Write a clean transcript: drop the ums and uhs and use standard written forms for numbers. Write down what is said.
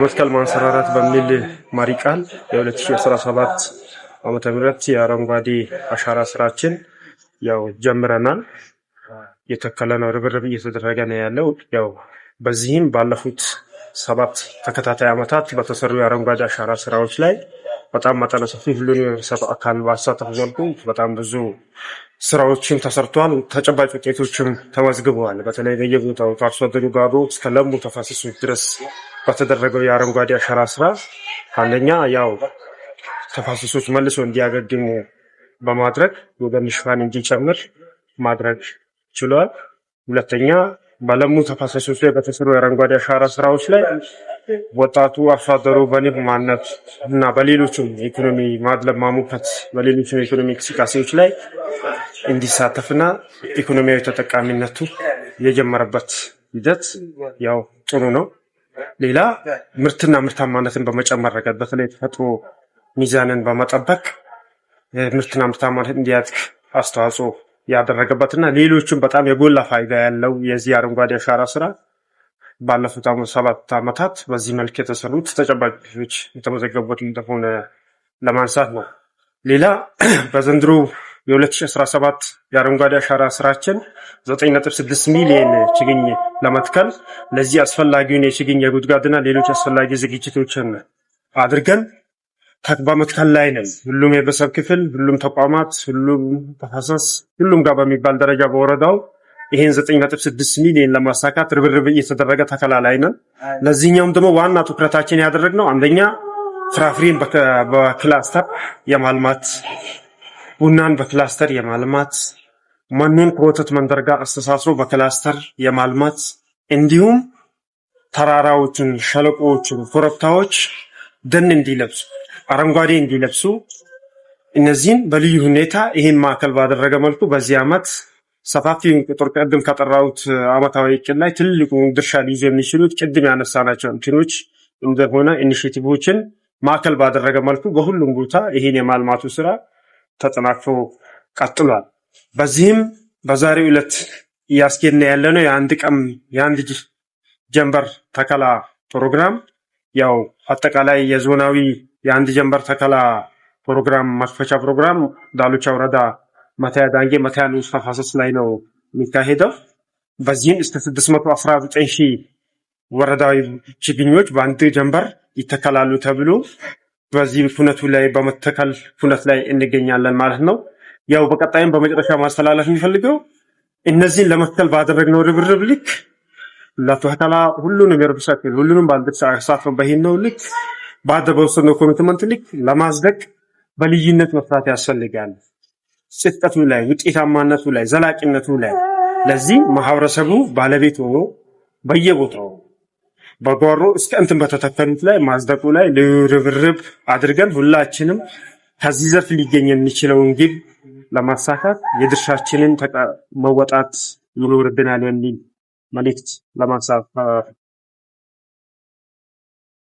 መትከል ማንሰራራት በሚል መሪ ቃል የ2017 ዓመተ ምህረት የአረንጓዴ አሻራ ስራችን ያው ጀምረናል። የተከለ ነው፣ ርብርብ እየተደረገ ነው ያለው። ያው በዚህም ባለፉት 7 ተከታታይ ዓመታት በተሰሩ የአረንጓዴ አሻራ ስራዎች ላይ በጣም መጠነ ሰፊ ሁሉን የህብረተሰብ አካል ባሳተፈ መልኩ በጣም ብዙ ስራዎችን ተሰርተዋል። ተጨባጭ ውጤቶችም ተመዝግበዋል። በተለይ በየቦታው ከአርሶ አደሩ ጋር እስከ ለሙ ተፋሰሶች ድረስ በተደረገው የአረንጓዴ አሻራ ስራ አንደኛ ያው ተፋሰሶች መልሶ እንዲያገግሙ በማድረግ የደን ሽፋን እንዲጨምር ማድረግ ችሏል። ሁለተኛ በለሙ ተፋሰሶች ላይ በተሰሩ የአረንጓዴ አሻራ ስራዎች ላይ ወጣቱ አርሶ አደሩ በንብ ማነት እና በሌሎችም የኢኮኖሚ ማድለብ ማሙከት በሌሎችም የኢኮኖሚ እንቅስቃሴዎች ላይ እንዲሳተፍና ኢኮኖሚያዊ ተጠቃሚነቱ የጀመረበት ሂደት ያው ጥሩ ነው። ሌላ ምርትና ምርታማነትን በመጨመር ረገድ በተለይ ተፈጥሮ ሚዛንን በመጠበቅ ምርትና ምርታማነት እንዲያድግ አስተዋጽኦ ያደረገበትና ሌሎችም በጣም የጎላ ፋይዳ ያለው የዚህ አረንጓዴ አሻራ ስራ ባለፉት 7 ዓመታት በዚህ መልክ የተሰሩት ተጨባጭ ውጤቶች የተመዘገቡበት እንደሆነ ለማንሳት ነው። ሌላ በዘንድሮ የ2017 የአረንጓዴ አሻራ ስራችን 9.6 ሚሊዮን ችግኝ ለመትከል ለዚህ አስፈላጊውን የችግኝ የጉድጓድና ሌሎች አስፈላጊ ዝግጅቶችን አድርገን በመትከል ላይ ነን። ሁሉም የህብረተሰብ ክፍል፣ ሁሉም ተቋማት፣ ሁሉም ተፋሰስ፣ ሁሉም ጋር በሚባል ደረጃ በወረዳው ይሄን 9.6 ሚሊዮን ለማሳካት ርብርብ እየተደረገ ተከላ ላይ ነን። ለዚህኛውም ደግሞ ዋና ትኩረታችን ያደረግነው አንደኛ ፍራፍሬን በክላስተር የማልማት፣ ቡናን በክላስተር የማልማት፣ መኖን ከወተት መንደር ጋር አስተሳስሮ በክላስተር የማልማት፣ እንዲሁም ተራራዎችን፣ ሸለቆዎችን፣ ኮረብታዎች ደን እንዲለብሱ፣ አረንጓዴ እንዲለብሱ እነዚህን በልዩ ሁኔታ ይህን ማዕከል ባደረገ መልኩ በዚህ ዓመት ሰፋፊውን ቁጥር ቅድም ከጠራሁት ዓመታዊ እቅድ ላይ ትልቁን ድርሻ ሊይዙ የሚችሉት ቅድም ያነሳናቸው እንትኖች እንደሆነ initiative ኦችን ማዕከል ባደረገ መልኩ በሁሉም ቦታ ይህን የማልማቱ ስራ ተጠናክሮ ቀጥሏል። በዚህም በዛሬው ዕለት እያስኬድን ያለነው የአንድ ቀን የአንድ ጀንበር ተከላ ፕሮግራም ያው አጠቃላይ የዞናዊ የአንድ ጀንበር ተከላ ፕሮግራም መክፈቻ ፕሮግራም ዳሎቻ ወረዳ መታያ ዳንጌ መታያ ንዑስ ተፋሰስ ላይ ነው የሚካሄደው። በዚህም እስከ 619 ሺህ ወረዳዊ ችግኞች በአንድ ጀንበር ይተከላሉ ተብሎ በዚህ ኩነቱ ላይ በመተከል ኩነት ላይ እንገኛለን ማለት ነው። ያው በቀጣይም በመጨረሻ ማስተላለፍ የሚፈልገው እነዚህን ለመትከል ባደረግነው ርብርብ ልክ ለተከላ ሁሉንም የህብረተሰብ ክፍል ሁሉንም ባለድርሻ አሳትፈን በሄድነው ልክ በወሰድነው commitment ልክ ለማጽደቅ በልዩነት መስራት ያስፈልጋል። ጽድቀቱ ላይ፣ ውጤታማነቱ ላይ፣ ዘላቂነቱ ላይ ለዚህ ማህበረሰቡ ባለቤት ሆኖ በየቦታው በጓሮ እስከ እንትን በተተከሉት ላይ ማጽደቁ ላይ ልዩ ርብርብ አድርገን ሁላችንም ከዚህ ዘርፍ ሊገኝ የሚችለውን ግብ ለማሳካት የድርሻችንን መወጣት ይኖርብናል የሚል መልእክት ለማንሳት።